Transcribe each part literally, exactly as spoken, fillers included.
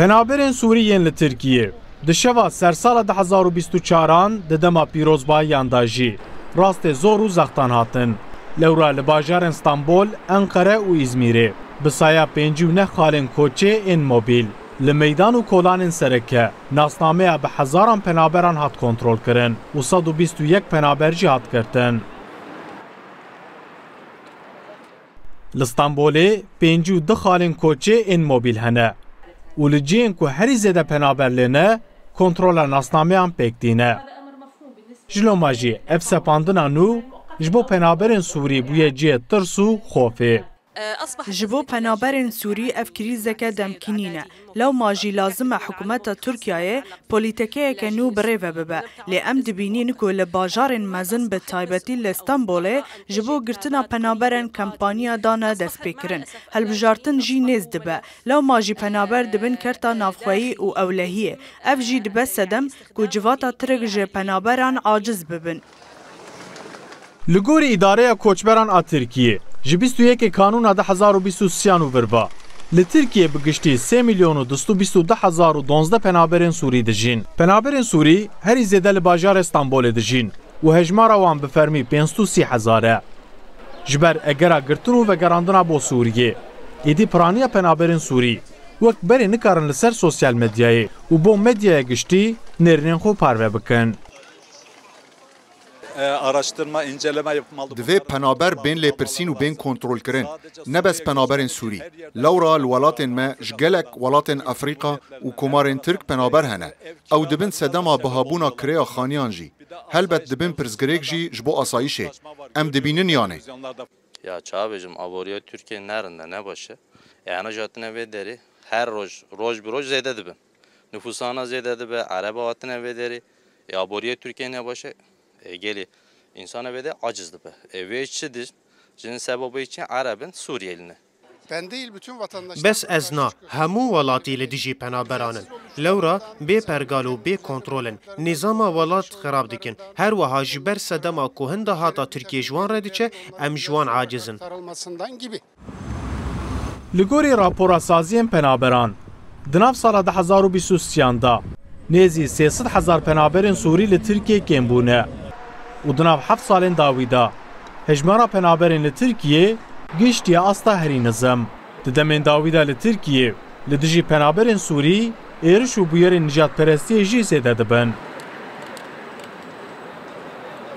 Penaberên Sûrî yên li Tirkiyê di şeva sersala du hezar û bîst û çaran di dema pîrozbahiyan de jî rastê zor û zextan hatin. Lewra li bajarên Stenbol, Enqere û Îzmîrê bi saya pêncî û neh xalên koçê ên mobîl li meydan û kolanên sereke nasnameya bi hezaran penaberan hat kontrolkirin û sed û bîst û yek penaber jî hat girtin. Li Stenbolê pêncî û du xalên koçê ên mobîl hene û li cihên ku herî zêde penaber lê ne, kontrola nasnameyan pêk tîne. Ji loma jî ev sepandina nû ji bo penaberên Sûrî bûye cihê tirs û xofê. Ji bo penaberên Sûrî ev krîzeke demkî nîne. Lewma jî lazim e hikûmeta Tirkiyeyê polîtekeyeke nû bi rê ve bibe. Lê em dibînîn ku li bajarên mezin, bi taybetî li Stenbolê, ji bo girtina penaberan kampanya dane destpêkirin. Hilbijartin jî nêz dibe. Lewma jî penaber dibin kerta navxweyî û ewlehiyê. Ev jî dibe sedem ku civata Tirk ji penaberan aciz bibin. Li gorî Îdareya Koçberan a Tirkiyê, ji bîst û yekê Kanûna du hezar û bîst û sêyan û vir ve, li Tirkiyê bi giştî sê milyon û du sed û bîst û du hezar û duwazdeh penaberên Sûrî dijîn. Penaberên Sûrî herî zêde li bajarê Stenbolê dijîn û hejmara wan bi fermî pênc sed û sî hezar e. Ji ber egera girtin û vegerandina bo Sûriyê, êdî piraniya penaberên Sûrî wek berê nikarin li ser sosyal medyayê û bo medyaya giştî nêrînên xwe parve bikin. Araştırma, inceleme yapılmalı. Divê penaber bên lêpirsîn û bên kontrolkirin. Ne bes penaberên Sûrî. Lewra li welatên me, ji gelek welatên Efrîka û komarên Tirk penaber hene. Ew dibin sedema bihabûna kirêya xaniyan jî. Helbet dibin pirsgirêk jî ji bo asayîşê. Em dibînin yanê. Ya çawa bêjim, aboriya Tirkiyê ne rind e, ne baş e. E, ena jî hatine vê derê, her roj, roj bi roj zêde dibin. Nifûsana zêde dibe, ereba hatine vê derê. E, aboriya Tirkiyê ne baş e. E, gelê, însana vê de aciz dibe. E, vê çi di, jin sebebê çi? Ereb in, Sûriyelî ne. Bes ez na, hemû welatî li dijî penaberan in. Lewra bê pergal û bê kontrol in. Nîzama welat xirab dikin. Her wiha ji ber sedema ku hin dahata Tirkiyê ji wan re diçe, em ji wan aciz in. Li gorî rapora saziyên penaberan, di nav sala du hezar û bîst û sêyan de nêzî sê sed hezar penaberên Sûrî li Tirkiyê kêm bûne û di nav heft salên dawî de hejmara penaberên li Tirkiyê gihiştiye asta herî nizim. Di demên dawî de li Tirkiyê li dijî penaberên Sûrî êriş û bûyerên nijadperestiyê jî zêde dibin.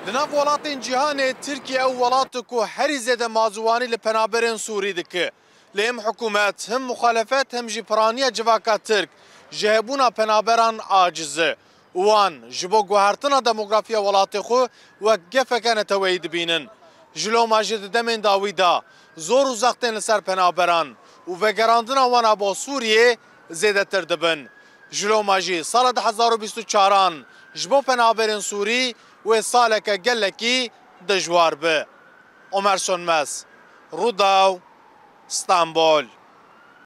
Li nav welatên cîhanê Tirkiye ew welat e ku herî zêde maziwanî li penaberên Sûrî dike. Lê him hikûmet, him muxalefet, him jî piraniya civaka Tirk ji hebûna penaberan aciz e û wan ji bo guhertina demografiya welatê xwe wek gefeke neteweyî dibînin. Ji loma jî di demên dawî de zor û zextên li ser penaberan û vegerandina wan a bo Sûriyê zêdetir dibin. Ji loma jî sala du hezar û bîst û çaran ji bo penaberên Sûrî wê saleke gelekî dijwar be. Omer Sönmez, Rûdaw, Stenbol.